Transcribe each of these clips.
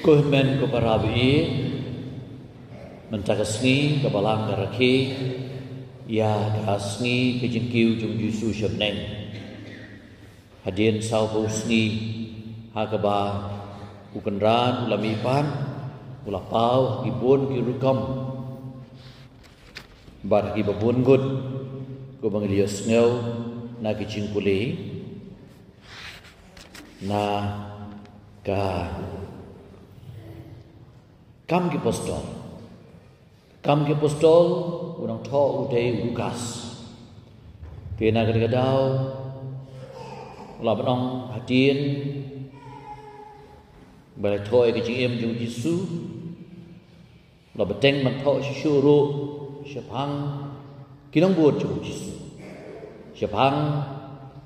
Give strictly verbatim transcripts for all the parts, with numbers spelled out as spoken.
Ko hynmen ko para baieit, mynta ka sngi ka Balang ka rakhe ïa ka sngi ka jingkiew jong u Jisu sha bneng. Hadien sawphew sngi ha kaba u Kynrad u la mihpat, u la paw ha ki bun ki rukom bad ha kiba bun ngut, kumba ngi la ïohsngew na ki jingpule na ka Kam ki Apostol. Kam ki Apostol, u nongthoh u dei u Lukas. Te na kane ka daw u la ban ong hadien ba la thoh ïa ka jingim jong u Jisu, u la bteng ban thoh shuh shuh ruh shaphang ki nongbud jong u Jisu, shaphang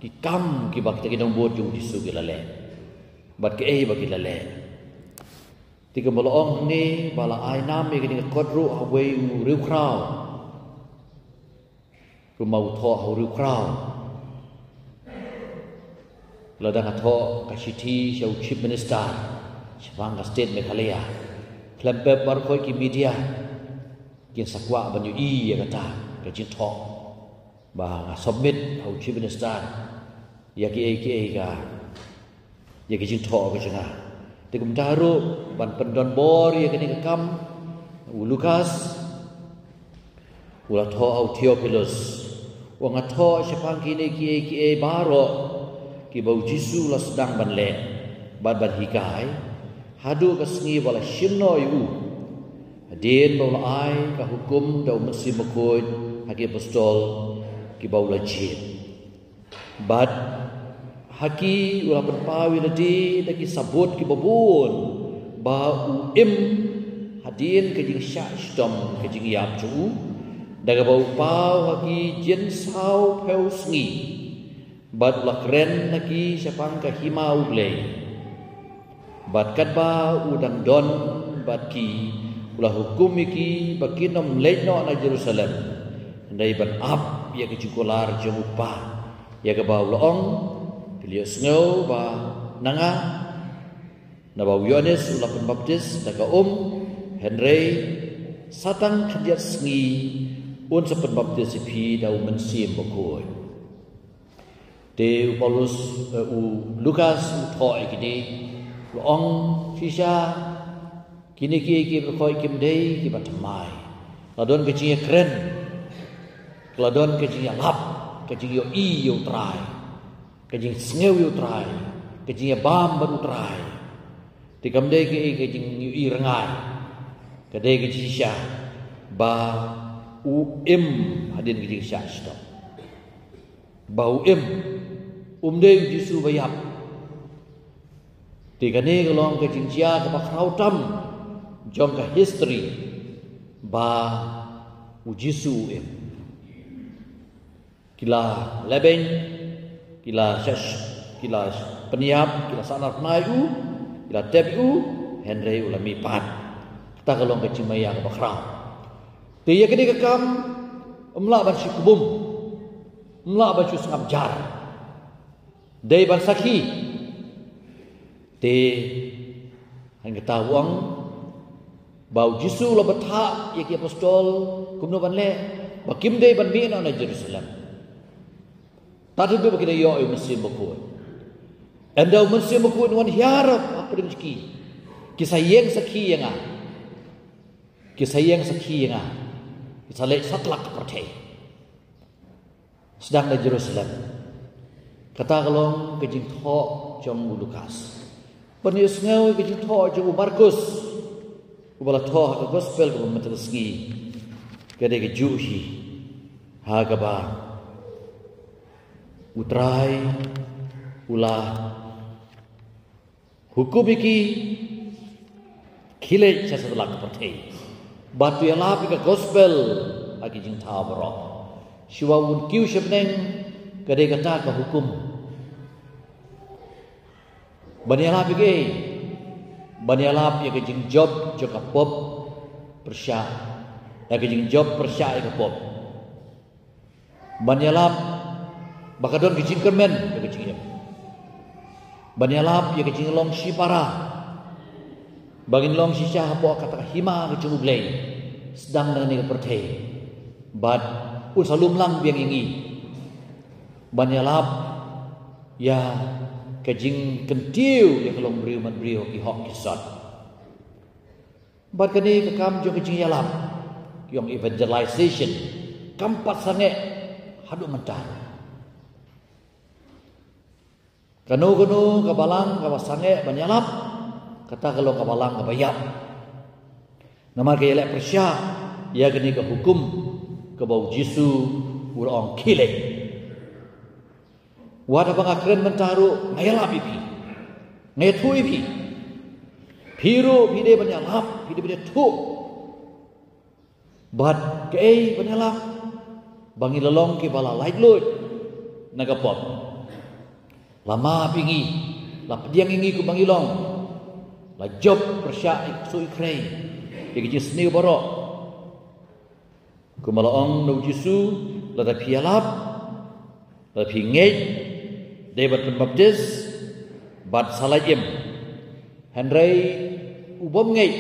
ki kam kiba kita ki nongbud jong u Jisu ki la leh, bad kiei ba ki la leh. Te kumba la ong hangne ba la ai nam ïa kane ka kot ruh ha uwei u riewkhraw. Kumba u thoh ha u riewkhraw, la dang thoh ka shithi sha u Chief Minister shaphang ka State Meghalaya. Khlem pep baroh ki media kin sa kwah ban ïohi ïa kata ka jingthoh ba nga submit ha u Chief Minister ïa kiei kiei ka ïa ka jingthoh ka jong nga. Te kumta ruh ban pyndonbor ïa kane ka kam, u Lukas u la thoh ha u Theophilus, u ong, nga thoh shaphang kine kiei kiei baroh kiba u Jisu u la sdang ban leh bad ban hikai haduh ka sngi ba la shim noh ïa u, hadien ba u la ai ka hukum da u Mynsiem Bakhuid ha ki apostol kiba u la jied. Bad ha ki u la pynpaw ïa lade da ki sabut kiba bun ba u im hadien ka jingshah shitom ka jingïap jong u, da kaba u paw ha ki jin sawphew sngi. Bad u la kren ha ki shaphang ka hima U Blei. Bad katba u dang don bad ki, u la hukum ïa ki ba kin ym leit noh na Jerusalem, hynrei ban ap ïa ka jingkular jong U Kpa, ïa kaba u la ong, phi la ïohsngew ba na nga, naba u Ïoannis u la pynbaptis da ka um, hynrei sa tang khyndiat sngi un sa pynbaptis ïa phi da u Mynsiem Bakhuid. Te u Paulus, eh, u Lukas u thoh ïa kine, u ong shisha, kine ki, ki baroh kim dei kiba thymmai. La don ka jingïakren, la don ka jingïalap, ka jingïohi ïa U Trai, ka jingsngew ïa U Trai, ka jingïabam bad U Trai. Te kam dei ka, ka jingïohi rngai, ka dei ka jingshisha ba u im hadien ka jingshah shitom. Ba u im, um dei u Jisu ba ïap. Te kane ka long ka jingjia kaba khraw tam jong ka history ba u Jisu u im. Ki la lehbeiñ, ki la shash, ki la pynïap, ki la sahnarphna ïa u, ki la tep ïa u, hynrei u la mihpat. Kata ka long ka jingmaïa kaba khraw. Te ïa kane ka kam, ym lah ban shu kbum, ym lah ban shu sngap jar. Dei ban sakhi. Te hangta u ong ba u Jisu u la bthah ïa ki apostol kumno ban leh, ba kim dei ban mih noh na Jerusalem. Tad haduh ba ki da ïoh ïa u Mynsiem Bakhuid. Ynda u Mynsiem Bakhuid un wan hiar hapdeng jong ki, ki sa ïeng sakhi ïa nga. Ki sa ïeng sakhi ïa nga. Ki sa leit satlak ka pyrthei. Sdang na Jerusalem. Kata ka long ka jingthoh jong u Lukas. Ban ïohsngew ka jingthoh jong u Markus, uba la thoh ha ka gospel kaba mynta ka sngi, ka dei kajuh hi ha kaba U Trai u la hukum ïa ki, khie leit sha satlak ka pyrthei bad to ïalap ïa ka gospel ha ki jingthaw baroh. Shuwa un kiew sha bneng, ka dei kata ka hukum. Ban ïalap ïa kaei? Ban ïalap ïa ka jingjop jong ka pop pyrshah, ïa ka jingjop pyrshah ïa ka pop. Ban ïalap ba ka don ka jingkyrmen ïa ka jingim. Ban ïalap ïa ka jinglong shipara. Ba ngin long shisha hapoh kata ka hima ka jong U Blei sdang na kane ka pyrthei. Bad un sa lum lang biang ïa ngi ban ïalap ïa ka jingkyntiew ïa ka longbriew manbriew, ki hok ki sot. Bad kane ka kam jong ka jingïalap, ki ong evangelization, kam pat sangeh haduh mynta. Kano kano ka balang kaba sangeh ban ïalap, kata ka long ka balang kaba ïap. Namar ka ïaleh pyrshah ïa kane ka hukum kaba U Jisu u la ong khie leit. Wat haba nga kren mynta ruh nga ïalap ïa phi, nga ïathuh ïa phi. Phi ruh phi dei ban ïalap, phi dei ban ïathuh. Bad kaei ban ïalap? Ba ngi la long kiba la laitluid na ka pop. La map ïa ngi, la pdiang ïa ngi kumba ngi long. La jop pyrshah ïa u ksuid u khrei, ïa ki jingsniew baroh. Kumba la ong na U Jisu, lada phi ïalap, lada phi ngeit, dei ban pynbaptis bad sa lait im. Hynrei u bym ngeit,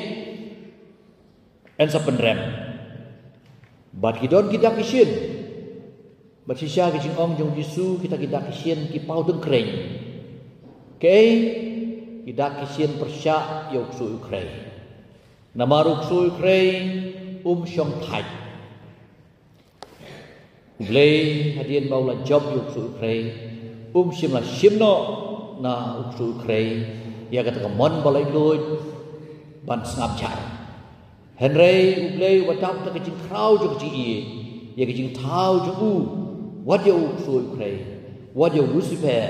yn sa pynrem. Bad ki don ki dak ki shin. Bad shisha ki jingong jong U Jisu, kita ki dak ki shin ki paw tyngkreiñ. Kaei? Ki dak ki shin pyrshah ïa u ksuid u khrei. Namar u ksuid u khrei um shong thait. U Blei hadien ba u la jop ïa u ksuid u khrei, um shym la shim noh na u ksuid u khrei ïa kata ka mon ba laitluid ban sngap jar. Hynrei U Blei uba dap da ka jingkhraw jong ka jingïeit ïa ka jingthaw jong u, wat ïa u ksuid u khrei, wat ïa u Lucifer,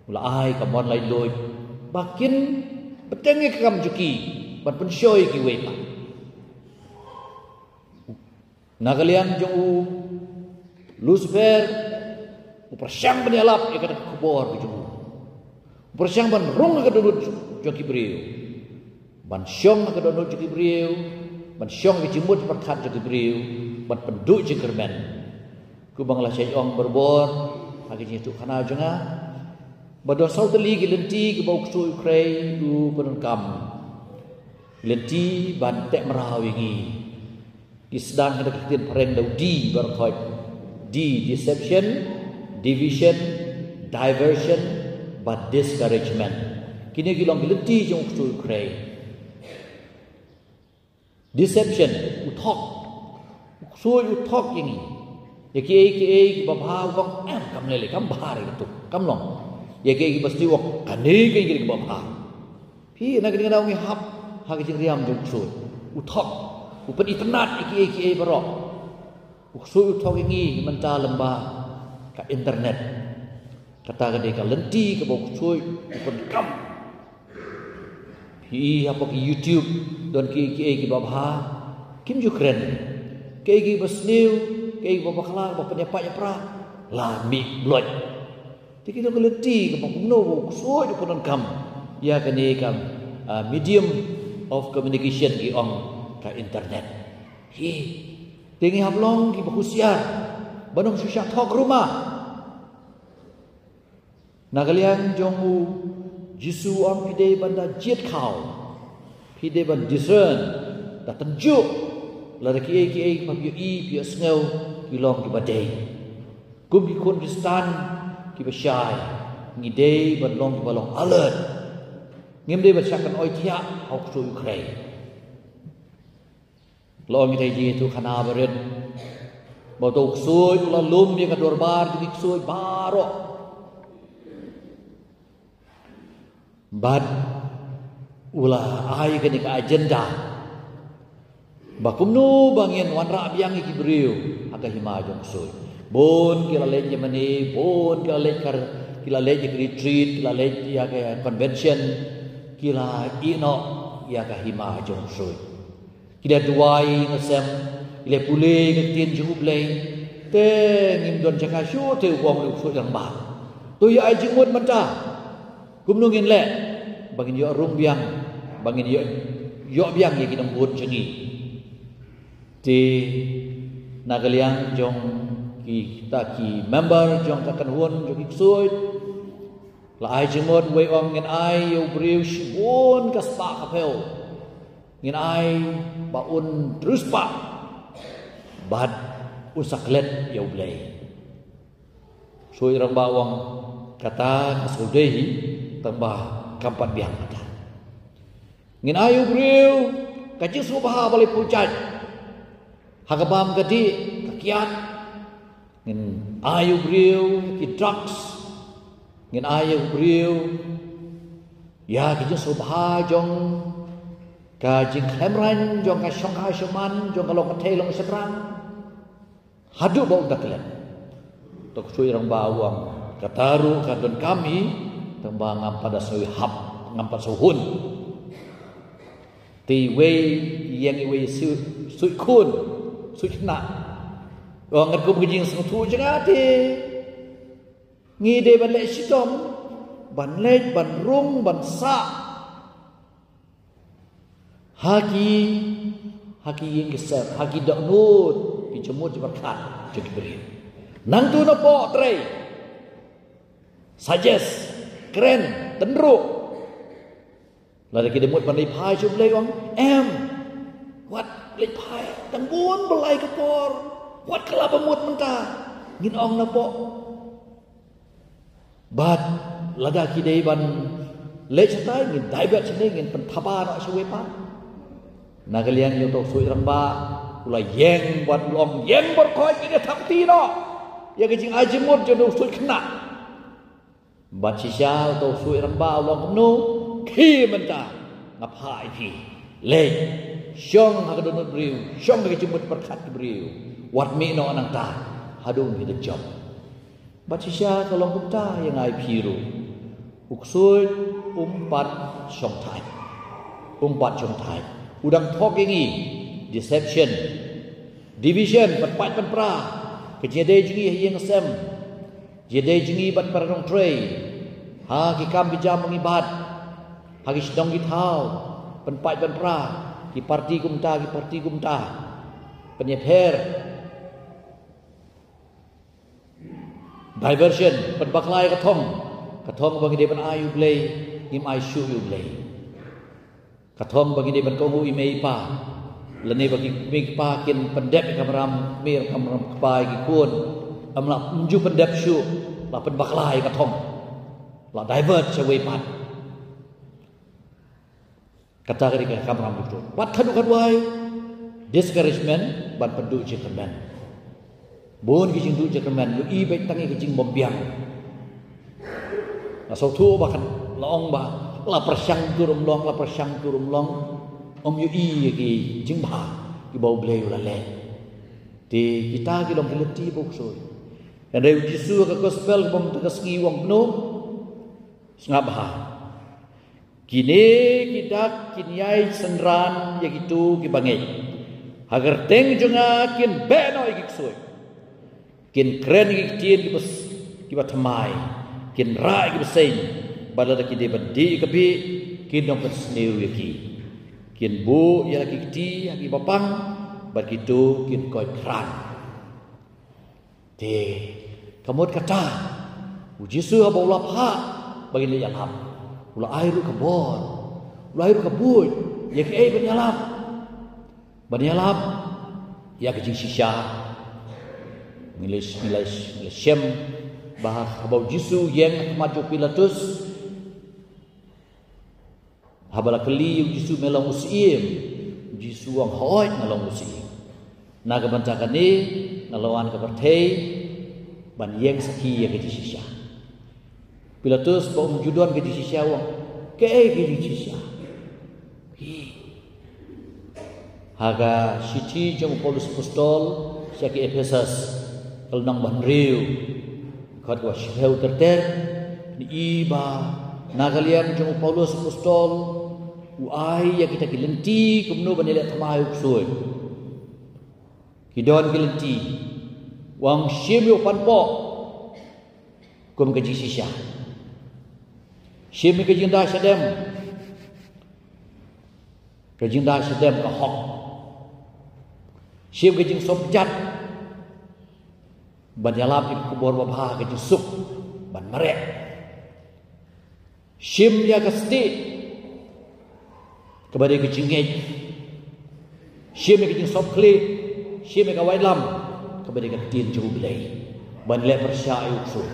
u la ai ka mon laitluid ba kin bteng ïa ka kam jong ki ban pynshoi ïa kiwei pat. Na ka liang jong u Lucifer, u pyrshang ban ïalap ïa kata ka khubor ka jong u. U pyrshang ban rung ïa ka dohnud jong ki briew, ban shong ïa ka dohnud jong ki briew, ban shong ïa ka jingmut jingpyrkhat jong ki briew, ban pynduh jingkyrmen. Kumba nga la shait ong barabor ha ka jingïathuhkhana jong nga, ba don saw tylli ki lynti kiba u ksuid u khrei u pyndonkam. Lynti ban teh mraw ïa ngi. Ki sdang ha ka ktien phareng da u D baroh khoit. D, deception, division, diversion bad discouragement. Kine ki long ki lynti jong u ksuid u khrei. Deception, u thok. U ksuid u thok ïa ngi. Ïa kiei kiei kiba bha u ong, em, kam lei lei, kam bha re katu, kam long. Ïa kiei kiba sniew u ong, kane kane kiba bha. Phi, na ka ding na u ngi hap ha ka jingriam jong u ksuid u thok. U pynitynnad ïa kiei kiei baroh. U ksuid u thok ïa ngi mynta lyngba ka internet. Kata ka dei ka lynti kaba u ksuid u pyndonkam. Phi i hapoh ki YouTube, don kiei kiei kiba bha, kim ju kren. Kiei kiba sniew, kiei kiba bakla, ba pynïapait ïapra, la mih bloit. Te ki dei ki lynti kaba kumno ba u ksuid u pyndonkam ïa kane ka, ah, medium of communication, ki ong ka internet. Hi. Te ngi hap long kiba husiar ban ym shu shah thok rumah. Na ka liang jong u Jisu u ong phi dei ban da jied khaw, phi dei ban discern, da tynjuh lada kiei kiei kiba phi ïohi, phi ïohsngew, ki long kiba dei. Kum ki khun Khristan kiba shai, ngi dei ban long kiba long alert. Ngim dei ban shah kynoi thiah ha u ksuid u khrei. La ong ïa ka jingïathuhkhana ba rit ba uto u ksuid u la lum ïa ka dorbar jong ki ksuid baroh. Bad u la ai kane ka agenda ba kumno ba ngin wanrah biang ïa ki briew ha ka hima jong u ksuid. Bun ki la leit ïa mane, bun ki la leit ka, ki la leit ïa ka retreat, ki la leit ïa ka convention, ki la ïeh noh ïa ka hima jong u ksuid. Ki la duwai, nga sngew, ki la pule ïa ka ktien jong U Blei. Te ngim don jaka shuh te, u ong u ksuid rangbah. To ïa ai jingmut mynta. Kumno ngin leh ba ngin ïoh rung biang, ba ngin ïoh, ïoh biang ïa ki nongbud jong ngi. Te na ka liang jong kita ki member jong ka kynhun jong ki ksuid, La ai jingmut, wei ong, ngin ai ïa u briew shibun ka spah ka phew. Ngin ai ba un riewspah bad un sa klet ïa U Blei. Shuh ïa u rangbah u ong, kata ka shu dei hi, tang ba kam pat biang kata. Ngin ai ïa u briew ka jingsngewbha ba la pynjah ha ka bam ka dih ka kiad. Ngin ai ïa u briew ki drugs. Ngin ai ïa u briew ïa ki jingsngewbha jong ka jingkhlem rang, jong ka shongkai shongman, jong ka long kynthei long shynrang. Haduh ba u da klet. Te shuh ïa u rangbah u ong, kata ruh ka donkam hi, tang ba ngam pat da shu hap, ngam pat shu hun. Te iwei i ïeng iwei i shu, shu khun, shu khynnah. U ong, ngat kum ka jingsngewthuh jong nga te ngi dei ban leh shitom, ban leit, ban rung, ban sah ha ki, ha ki ïing ki sem, ha ki dohnud, ki jingmut jingpyrkhat jong ki briew. Nangta u nongpop trei, suggest, kren, tynruh. Lada ki dei mut ban leit phai sha U Blei, u ong, em, wat leit phai, dang bun ba lai ka por, wat kylla ba mut mynta. Ngin ong nongpop. Bad lada ki dei ban leit shatai, ngin divert shane, ngin pynthaba noh shawei pat. Na ka liang jong uto u shuh ïa u rangbah, u la ïeng bad u ong, ïeng baroh khoit, ngin ïa thap kti noh ïa ka jingai jingmut jong u shuh khynnah. Bad shisha uto u shuh ïa u rangbah u la ong kumno, khie mynta, nga phah ïa phi. Leit, shong ha ka dohnud briew, shong ha ka jingmut pyrkhat ki briew. Wat mih noh nangta haduh ba phi da jop. Bad shisha ka long kumta ïa nga ïa phi ruh. U ksuid um pat shongthait. Um pat shongthait. U dang thok ïa ngi. Deception. Division, pynpait pynpra. Ka jingïadei jong ngi ha ïing ha sem. Jingïadei jong ngi bad para nongtrei. Ha ki kam ki jam ba ngi bat. Ha ki shnong ki thaw. Pynpait pynpra. Ki parti kumta, ki parti kumta. Pynïapher. Diversion, pynbakla ïa ka thong. Ka thong ba ngi dei ban ai ïa U Blei, ngim ai shuh ïa U Blei. Ka thong ba ngi dei ban kohnguh ïa i mei i pa. Lane ba ki mei ki pa kin pyndep ïa ka kamram kmie, kamram kpa ïa ki khun. Ym lah, ym ju pyndep shuh, la pynbakla ïa ka thong. La divert shawei pat. Kata ka dei ka kamram dukduk. Bad ka dei ka duwai, discouragement, ban pynduh jingkyrmen. Bun ki jingduh jingkyrmen, ïohi beit tang ïa ka jingbymbiang. Nga sngewthuh ba kan la ong ba, la pyrshang tur ym long, la pyrshang tur ym long. Ym ïohi ïa ki jingbha kiba U Blei u la leh. Te kita ki long ki lynti ba u ksuid. Hynrei U Jisu ha ka gospel kaba mynta ka sngi u ong kumno? Sngap bha. Kine ki dak kin ïai synran ïa kito kiba ngeit. Ha ka kyrteng jong nga kin beh noh ïa ki ksuid. Kin kren ïa ki ktien kiba s-, kiba thymmai. Kin rah ïa ki bseiñ. Bad lada ki dei ban dih ïa ka bih, kin ym pynsniew ïa ki. Kin buh ïa la ki kti ha kiba pang, bad kito kin koit khrang. Te, ka mut kata, U Jisu haba u la phah ba ngin ïalap, u la ai ruh ka bor, u la ai ruh ka buit ïa kiei ban ïalap. Ban ïalap ïa ka jingshisha. Ngi la, ngi la, ngi la shem ba haba U Jisu u ïeng ha khmat jong u Pilatus, haba la kylli ïa U Jisu, me long u syiem? U Jisu u ong, hooid, nga long u syiem. Na ka bynta kane nga la wan ha ka pyrthei ban ïeng sakhi ïa ka jingshisha. Pilatus ba um ju don ka jingshisha u ong, kaei ka jingshisha? Hi. Ha ka shithi jong u Paulus Apostol sha ki Ephesus, ka lynnong ba hynriew, dkhot kaba shiphew ter ter, ngi i ba na ka liang jong u Paulus Apostol, u ai ïa kita ki lynti kumno ban ïaleh thymmai ïa u ksuid. Ki don ki lynti, u ong shim ïa u panpoh kum ka jingshisha. Shim ïa ka jingda shadem, ka jingda shadem ka hok. Shim ka jingsngewbha ban ïalap ïa ka khubor babha, ka jingsuk ban mareh. Shim ïa ka stieh kaba dei ka jingngeit. Shim ïa ka jingsop khlieh. Shim ïa ka waitlam kaba dei ka ktien jong U Blei, ban leh pyrshah ïa u ksuid.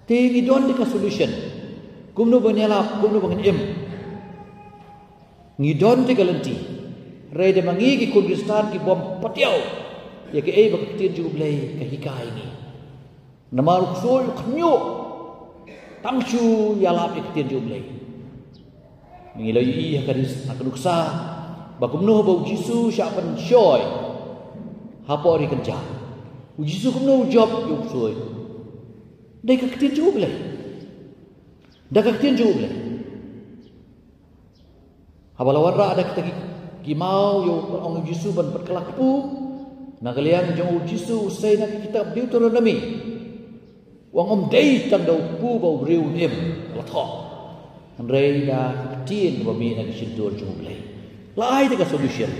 Te ngi don te ka solution. Kumno ban ïalap, kumno ban im. Ngi don te ka lynti. Hynrei da ma ngi ki khun Khristan ki bym patiaw ïa kaei ba ka ktien jong U Blei ka hikai ngi. Namar u ksuid u khñiuh tang shu ïalap ïa ka ktien jong U Blei. Ngi la ïohi ha ka ris, ha ka nuksa ba kumno ba U Jisu shah pynshoi hapoh ri kynja. U Jisu kumno u jop ïa u ksuid? Dei ka ktien jong U Blei. Da ka ktien jong U Blei. Haba la wanrah da kita ki, ki maw ïa u, ong U Jisu ban pynkylla kpu. Na ka liang jong U Jisu u sei na ka kitab Deuteronomi, u ong ym dei tang da u kpu ba u briew un im, la thoh. Hynrei da ka ktien kaba mih na ka shyntur jong U Blei. La ai da ka solution.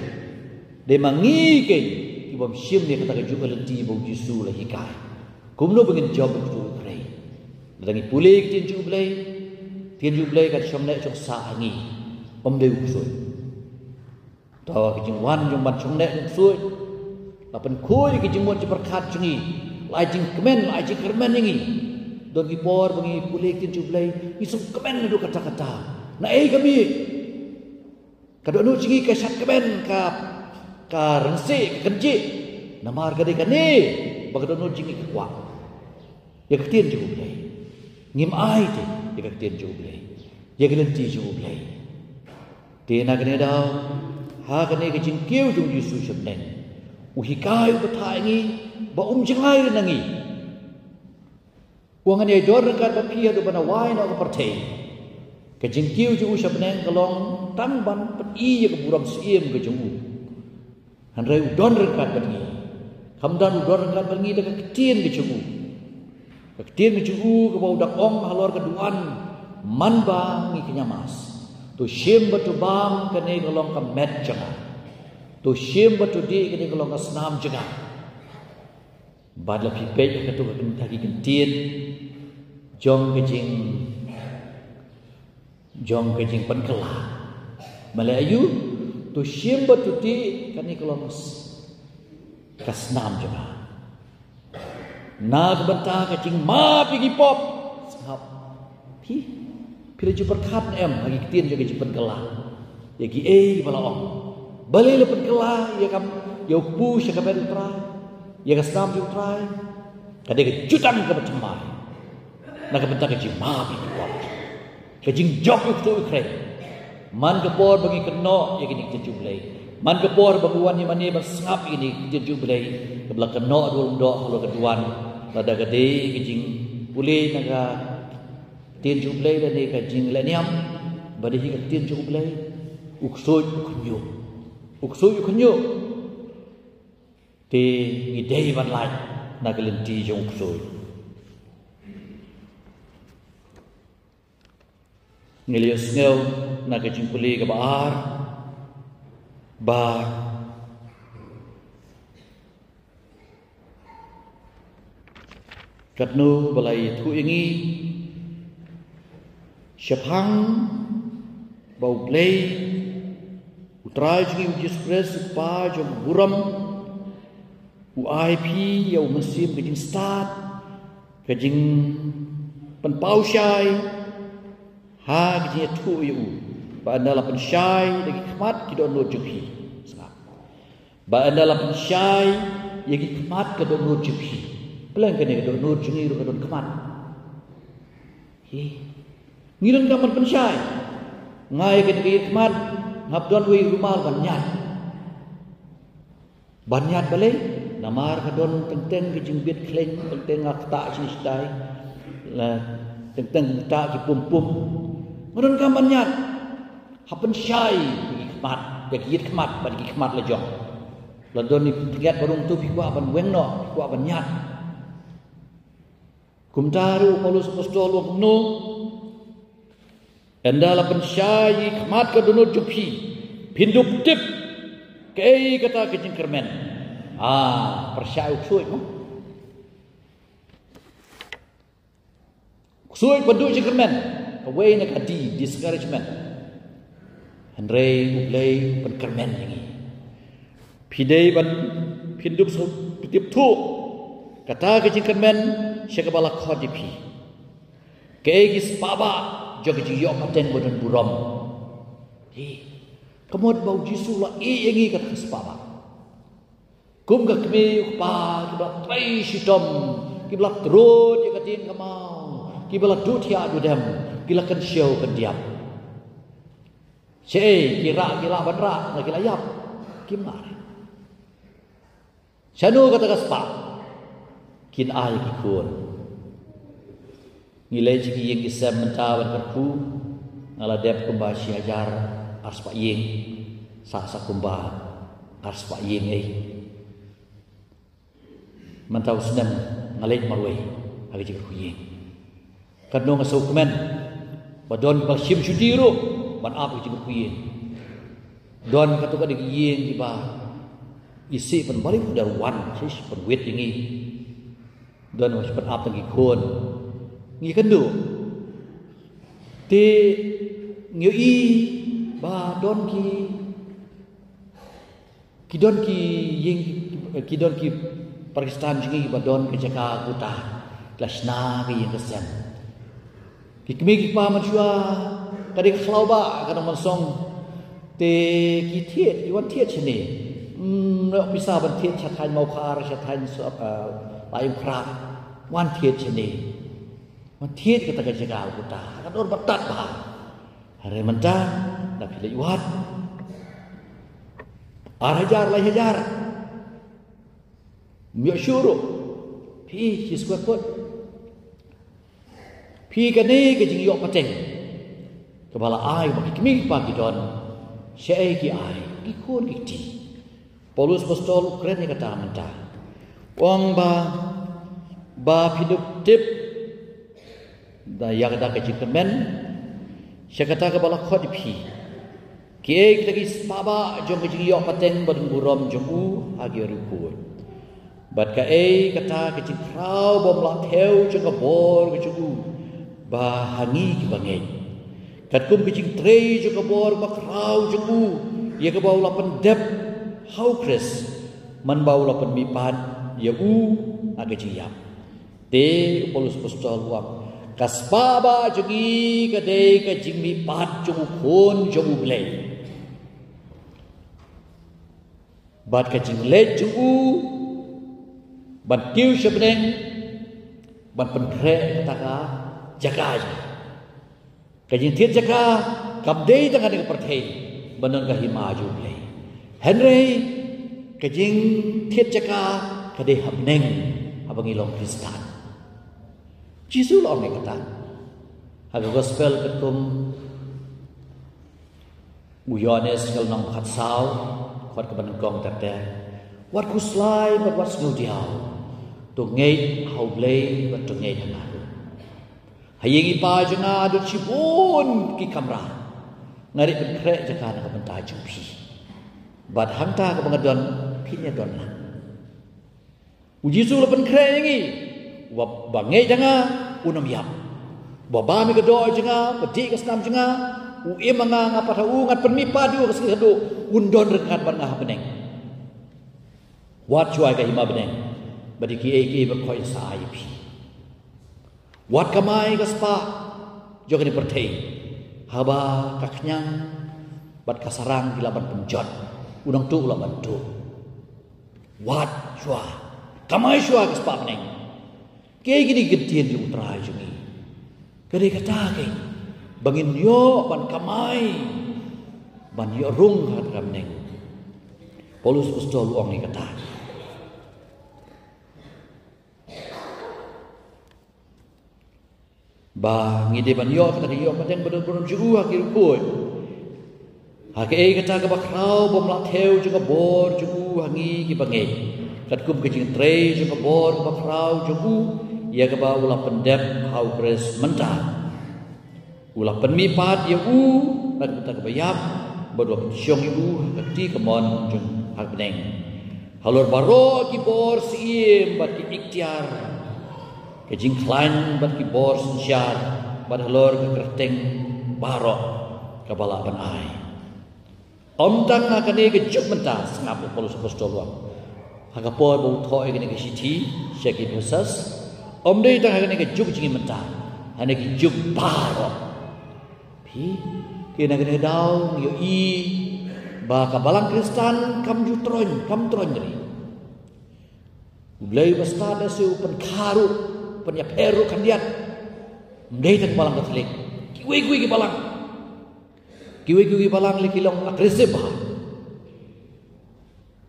Dei ma ngi keiñ ki bym shim ïa kata ka juh ka lynti ba U Jisu la hikai. Kumno ba ngin jop ïa u ksuid u khrei? Lada ngi pule ïa ka ktien jong U Blei, ktien jong U Blei kan shong neh shong sah ha ngi. Ym dei u ksuid. Te ka jingwan jong ban shong neh jong u ksuid la pynkhuid ïa ka jingmut jingpyrkhat jong ngi. La ai jingkmen, la ai jingkyrmen ïa ngi. Don ki por ba ngi pule ïa ka ktien jong U Blei, ngi sngewkmen naduh katta katta. Naei ka mih? Ka dohnud jong ngi ka shad kmen, ka, ka rynsieh, ka kynjieh. Namar ka dei kane ba ka dohnud jong ngi ka kwah. Ïa ka ktien jong U Blei. Ngim ai te ïa ka ktien jong U Blei, ïa ka lynti jong U Blei. Te na kane ka daw, ha kane ka jingkiew jong U Jisu sha bneng, u hikai, u batai ïa ngi ba um jngai ruh na ngi. U ong, ngan ïai don ryngkat bad phi haduh ban da wai noh ka pyrthei. Ka jingkiew jong u sha bneng ka long tang ban pyni ïa ka burom syiem ka jong u. Hynrei u don ryngkat bad ngi. Kham don, u don ryngkat bad ngi da ka ktien ka jong u. Ka ktien ka jong u kaba u dang ong halor ka duwan man ba ngi kynja mass. To shim bad to bam, kane ka long ka met jong nga. To shim bad to dih, kane ka long ka snam jong nga. Bad la phi peit ha kato ka kyn-, ha ki kyntien jong ka jing, jong ka jingpynkylla. Balei aiu? To shim bad to dih, kane ka long s-, ka snam jong nga. Na ka bynta ka jingmap ïa ki pop. Sngap. Phi, phi la ju pyrkhat ne em ha ki ktien jong ka jingpynkylla ïa kiei ba la ong? Balei la pynkylla ïa ka, ïa u kpu sha ka met U Trai, ïa ka snam jong U Trai? Ka dei ka jutang kaba thymmai na ka bynta ka jingmap ïa ki pop, ka jingjop ïa u ksuid u khrei. Man ka por ba ngi kynnoh ïa kine ki ktien jong U Blei, man ka por ba ngi wan ïa mane ban sngap ïa kine ki ktien jong U Blei, kaba la kynnoh da u lyngdoh halor ka duwan, lada ka dei ka jingpule na ka ktien jong U Blei lane ka jinglehniam ba dei hi ka ktien jong U Blei, u ksuid u khñiuh. U ksuid u khñiuh. Te ngi dei ban lait na ka lynti jong u ksuid. Ngi la ïohsngew na ka jingpule kaba ar ba katno ba la ïathuh ïa ngi shaphang ba U Blei, U Trai jong ngi U Jisu Khrist, U Kpa jong ka burom, u ai phi ïa u Mynsiem ka jingstad, ka jingpynpaw shai ha ka jingïathuh ïa u, ba ynda la pynshai da ki khmat ki dohnud jong phi. Sngap. Ba ynda la pynshai ïa ki khmat ka dohnud jong phi. Pleng kane ka dohnud jong ngi ruh ka don khmat. Hi. Ngi donkam ban pynshai. Nga ïa kane ka ïit khmat, nga hap don wei rumal ban ñiad. Ban ñiad balei? Namar ka don teng teng ka jingbit khleiñ, teng teng ka ktah shane shatai, la teng teng ka ktah ki pum pum. Nga donkam ban ñiad. Hap pynshai ïa ki khmat, ïa ki ïit khmat bad ïa ki khmat la jong. La don i pynthikna ba rung tu, phi kwah ban weng noh, phi kwah ban ñiad. Kumta ruh u Paulus Apostol u ong kumno? Ynda la pynshai ïa ki khmat ka dohnud jong phi, phin dup tip kaei kata ka jingkyrmen. Ah, pyrshah u ksuid mo. Ksuid pynduh jingkyrmen. Wei na ka D, discouragement. Hynrei U Blei u pynkyrmen ïa ngi. Phi dei ban pyndup sa pyndup thuh kata ka jingkyrmen sha kaba la khot ïa phi. Kaei ki spah bah jong ka jingïoh pateng ba don burom. Hi. Ka mut ba U Jisu la ïeh ïa ngi kata ka spah bah. Kum ka kmie u kpa, kiba la trei shitom, kiba la trud ïa ka dien ka maw, kiba la duh thiah duh dem, ki la kynshew kyndiap. Shaei, ki rah, ki lah ban rah, la ki la ïap. Kim lah. Shano kata ka spah kin ai ki khun. Ngi leit sha ki ïing ki sem mynta ban kyrkhu, nga la dep kumba shi hajar ar spah ïing, sa sa kumba ar spah ïing ei. Mynta u snem nga leit marwei ha ka jingkyrkhu ïing. Katno nga sngewkmen ba don kiba shim shuti ruh ban ap ha ka jingkyrkhu ïing. Don katto katne ki ïing kiba isih pynbalik, da wan shish pynwit ïa ngi. Don ba shu pynap tang ki khun. Ngi kynduh. Te ngi ïohi ba don ki, ki don ki ïing, ki don ki para Khristan jong ngi ba don ka jaka kuta, ki la shna ka ïing ka sem. Ki kmie ki kpa mynshuwa ka dei ka khlaw bah ka nang mynsong. Te ki thied, ki wan thied shane. Hmm, ïoh pisa ban thied sha thaiñ Mawkhar, sha thaiñ Suab, ah, Laitumkhrah. Wan thied shane. Wan thied kata ka jaka kuta. Ka dor ba tad bha. Hynrei mynta, da phi leit wad. Ar hajar, lai hajar. Ym ïoh shuh ruh. Phi, shi square foot. Phi, kane ka jingïoh pateng kaba la ai ba ki kmie ki kpa ki don. Shaei ki ai, ki khun ki kti. Paulus Apostol u kren ïa kata mynta. U ong ba, ba phin ïoh tip da ïa kata ka jingkyrmen sha kata kaba la khot ïa phi. Kiei kita ki spah bah jong ka jingïoh pateng ba don burom jong u ha ki riewkhuid. Bad kaei kata ka jingkhraw bym lah thew jong ka bor ka jong u ba ha ngi kiba ngeit. Katkum ka jingtrei jong ka bor bakhraw jong u, ïa kaba u la pyndep ha U Khrist, man ba u la pynmihpat ïa u ha ka jingïap. Te u Paulus Apostol u ong, ka spah bah jong ngi ka dei ka jingmihpat jong u Khun jong U Blei. Bad ka jingleit jong u ban kiew sha bneng, ban pynkhreh kata ka jaka jong u. Ka jingthied jaka kam dei tang ha kane ka pyrthei ban don ka hima jong U Blei. Hynrei ka jingthied jaka ka dei ha bneng, haba ngi long Khristan. Jisu u la ong ïa kata ha ka gospel katkum u Ïoannis ka lynnong ba khatsaw, dkhot kaba nyngkong ter ter. Wat khuslai bad wat sngewdiaw. To ngeit ha U Blei bad to ngeit ha nga ruh. Ha ïing i Pa jong nga don shibun ki kamra. Nga dei ban pynkhreh jaka na ka bynta jong phi. Bad hangta kaba nga don, phin ïa don lang. U Jisu u la pynkhreh ïa ngi. Uba, ba ngeit ha nga, un ym ïap. Uba bam ïa ka doh jong nga, ba dih ka snam jong nga, u im ha nga, nga pat ha u, ngan pynmihpat ïa u ha ka sngi khatduh, un don ryngkat bad nga ha bneng. Wat shuwa ïa ka hima bneng bad ïa kiei kiei baroh ba nga sa ai ïa phi. Wat kamai ka spah jong kane ka pyrthei, haba ka khñiang bad ka sarang ki lah ban pynjot, u nongtuh u lah ban tuh. Wat shuwa, kamai shuwa ka spah bneng. Kaei kine ki ktien jong U Trai jong ngi? Ka dei kata keiñ, ba ngin ïoh ban kamai, ban ïoh rung ha kata ka bneng. Paulus Apostol u ong ïa kata. Ba ngi dei ban ïoh kata ka ïoh pateng ba don burom jong u ha ki riewkhuid. Ha kaei kata kaba khraw bym lah thew jong ka bor jong u ha ngi kiba ngeit. Katkum ka jingtrei jong ka bor kaba khraw jong u, ïa kaba u la pyndep ha U Khrist mynta. U la pynmihpat ïa u na ka bynta kaba ïap, bad u la pynshong ïa u ha ka kti kamon jong ha bneng. Halor baroh ki bor syiem bad ki iktiar, ka jingkhlaiñ bad ki bor synshar, bad halor ka kyrteng baroh kaba lah ban ai. Ym tang ha kane ka juk mynta, sngap u Paulus Apostol u ong, ha ka por ba u thoh ïa kane ka shithi sha ki Ephesus, ym dei tang ha kane ka juk jong ngi mynta, ha kane ka juk baroh. Phi, ki na kane ka daw ngi ïohi ba ka balang Khristan kam ju troiñ, kam troiñ ri. U Blei ba stad lehse u pynkha ruh, pynïapher ruh khyndiat. Ym dei tang balang Katholik, kiwei kiwei ki balang, kiwei kiwei ki balang lei ki long aggressive bha.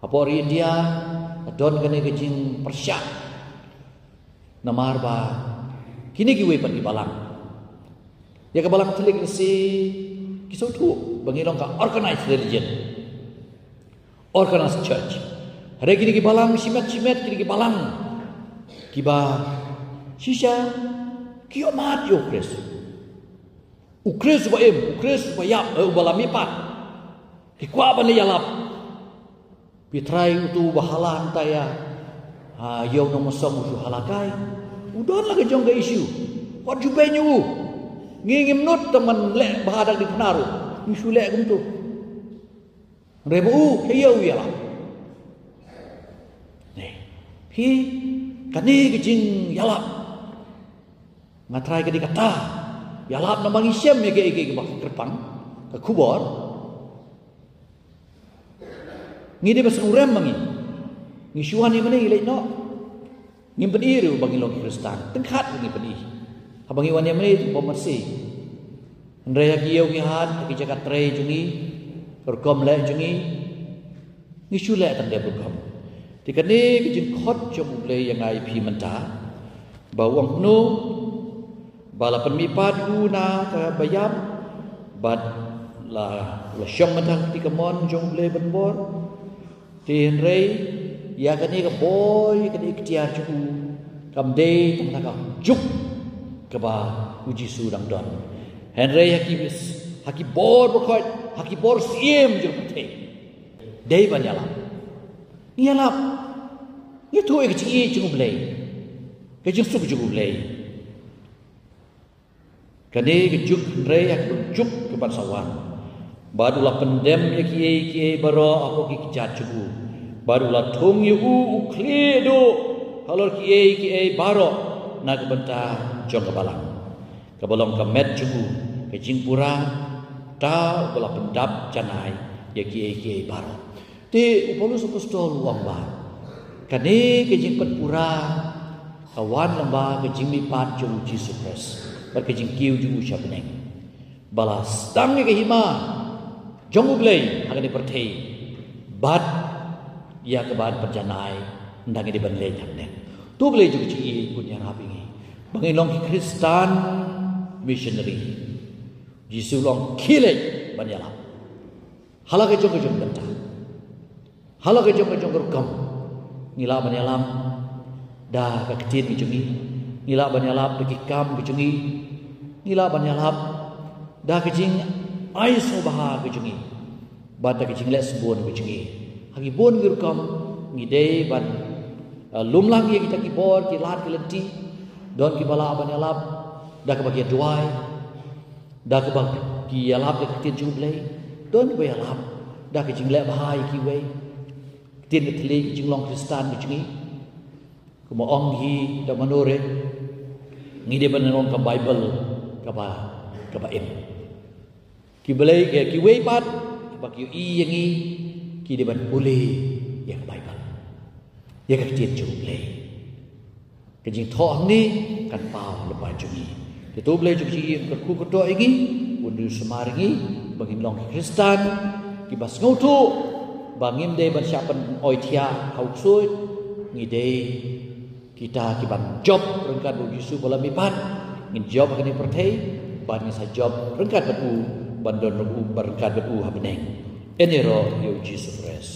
Hapoh ri India ka don kane ka jingpyrshah namar ba kine kiwei pat ki balang, ïa ka balang Katholik lehse ki sngewthuh ba ngi long ka organized religion, organized church. Hynrei kine ki balang shimet shimet, kine ki balang kiba shisha ki ïohmad ïa u Khrist. U Khrist uba im, u Khrist uba ïap, eh, uba la mihpat. Ki kwah ban leit ïalap. Phi trai utu uba hala hangta ïa, ha, ïa u nongmahsong u shu hala kai. U don la ka jong ka issue. Wat ju beiñ ïa u. Ngi ngim nud tang ban leh bha da ka diengphna ruh. Ngi shu leh kumtu. Hynrei ba u, ka ïa u ïalap. Phi, kane ka jingïalap, nga trai ka dei kata. Ïalap namar ngi shem ïa kaei kaei kaba kyrpang, ka khubor. Ngi dei ba sngewrem ma ngi. Ngi shu wan ïa mane ngi leit noh. Ngim pyni ruh ba ngi long ki Khristan. Tyngkhat ngi pyni. Haba ngi wan ïa mane te ba marsi. Hynrei ha ki ïew ki hat, ha ki jaka trei jong ngi, rukom leh jong ngi, ngi shu leh tang dei rukom. Te kane ka jingkhot jong U Blei ïa nga ïa phi mynta, ba u ong kumno, ba la pynmihpat u na kaba ïap, bad la, la shong mynta ha ka kti kamon jong U Blei ban bor. Te hynrei ïa kane ka bor, ïa kane ka iktiar jong u, kam dei tang ha ka juk kaba u Jisu u dang don. Hynrei ha ki, ha ki bor bakhuid, ha ki bor syiem jong ka pyrthei, dei ban ïalap. Ngi ïalap. Ngi ïathuh ïa ka jingïeit jong U Blei, ka jingsuk jong U Blei. Kane ka juk hynrei ha ka juk kaban sa wan. Bad u la pyndem ïa kiei kiei baroh hapoh ki kjat jong u. Bad u la thung ïa u u khlieh duh halor kiei kiei baroh na ka bynta jong ka balang, kaba long ka met jong u, ka jingpura, ta uba la pyndap janai ïa kiei kiei baroh. Te u Paulus Apostol u ong ba kane ka jingpynpura ka wan lyngba ka jingmihpat jong u Jisu Khrist bad ka jingkiew jong u sha bneng, ba la sdang ïa ka hima jong U Blei ha kane ka pyrthei, bad ïa kaban pynjanai ynda ngi dei ban leit ha bneng. To U Blei jong ka jingïeit un ïarap ïa ngi ba ngin long ki Khristan missionary. Jisu u ong khie leit ban ïalap. Ha la ka jong ka jong ka bynta, ha la ka jong ka jong ka rukom, ngi lah ban ïalap da ka ktien ka jong ngi, ngi lah ban ïalap da ki kam ka jong ngi, ngi lah ban ïalap da ka jingai sngewbha ka jong ngi, bad da ka jingleh sbun ka jong ngi. Ha ki bun ki rukom ngi dei ban, eh, lumlang ïa kita ki bor, ki lad ki lynti. Don kiba lah ban ïalap da kaba ki duwai, da kaba ki ïalap da ka ktien jong U Blei. Don kiba ïalap da ka jingleh bha ïa kiwei, ktien ka thylliej, ka jinglong Khristan ka jong ngi. Kumba ong hi da mano re, ngi dei ban long ka Baibl kaba, kaba im. Ki Blei, ki, kiwei pat ba ki ïohi ïa ngi, ki dei ban pule ïa ka Baibl, ïa ka ktien jong U Blei. Ka jingthoh hangne kan paw lypa jong ngi. Te to U Blei jong ka jingïeit un kyrkhu kyrdoh ïa ngi, un ïohsngew ïa ngi ba ngin long ki Khristan kiba sngewthuh ba ngim dei ban shah pynoi thiah ha u ksuid, ngi dei kita kiban jop ryngkat bad u Jisu ba la mihpat. Ngin jop ha kane ka pyrthei, bad ngin sa jop ryngkat bad u, ban don ryngkat bad u ha bneng. Ïaroh ïa u Jisu Khrist.